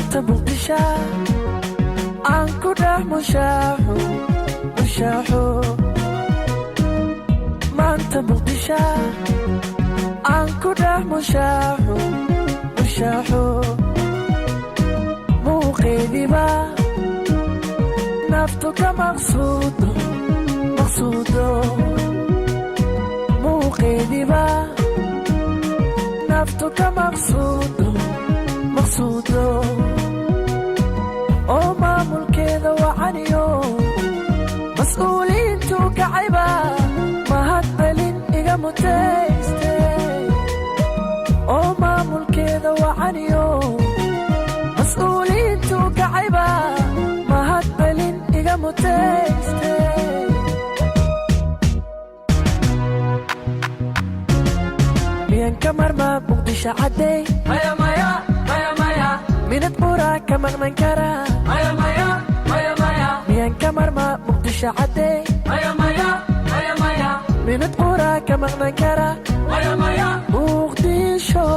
Maanta Muqdisha aan ku dhex mushaaxo, mushaaxo. Maanta Muqdisha aan ku dhex mushaaxo, mushaaxo. Muuqeediba naftu ka maqsuudo, maqsuudo. Muuqeediba naftu ka maqsuudo, maqsuudo. Oo maamulkeeda wacaniyo mas'uuliyiintu kacayba mahad celin iga mutayste. Oo maamulkeeda wacaniyo mas'uuliyiintu kacayba mahad celin iga mutayste. Miyan ka marmaa Muqdisho caddey? Maya, maya, maya, maya. Minad buraa ka maqnan karaa? Maya, maya, maya, maya. Miyan ka marmaa Muqdisho caddey? Maya, maya, maya, maya. Minad buraa ka maqnan karaa? Maya, maya. Muqdisho.